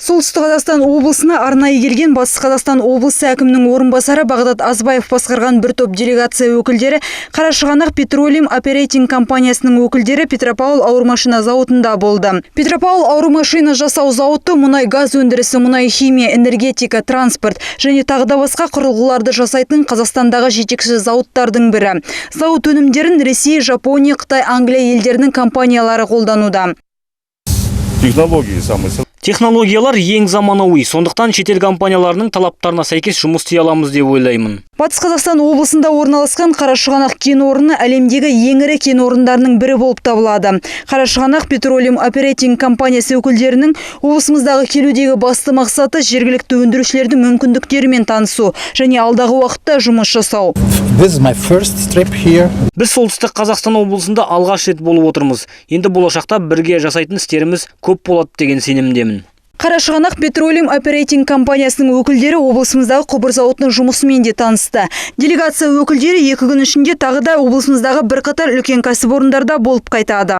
Солтүстік Қазақстан облысына арнайы келген Батыс Қазақстан облысы әкімінің орынбасары Бағдат Азбаев басқарған бір топ делегация өкілдері, Қарашығанақ Петролиум Оперейтинг компаниясының өкілдері Петропавл ауыр машина зауытында болды. Петропавл ауыр машина жасау зауыты мұнай газ өндірісі, мұнай химия, энергетика, транспорт және тағы да басқа құрылғыларды жасайтын Қазақстандағы жетекші зауыттардың бірі. Зауыт өнімдерін Ресей, Жапония, Қытай, Англия елдерінің компаниялары қолдануда. Технологии самые Технологиялар ең заманауи, сондықтан шетел компанияларының талаптарына сәйкес жұмыс істей аламыз деп ойлаймын. Батыс Қазақстан облысында орналасқан Қарашығанақ кен орны әлемдегі ең ірі кен орындарының бірі болып табылады. Қарашығанақ Петролиум Оперейтинг компаниясы өкілдерінің облысымыздағы келудегі басты мақсаты – жергілікті өндірушілердің мүмкіндіктерімен танысу және алдағы уақытта жұмыс жасау. This is my first trip here. Біз Солтүстік Қазақстан облысында алғаш рет болып отырмыз. Енді болашақта бірге жасайтын істеріміз көп болады деген сенімдемін. Қарашығанақ Петролиум Оперейтинг компаниясының өкілдері облысымыздағы құбыр зауытының жұмысымен де танысты. Делегация өкілдері 2 күн ішінде тағы да облысымыздағы бірқатар үлкен кәсіпорындарда болып қайтады.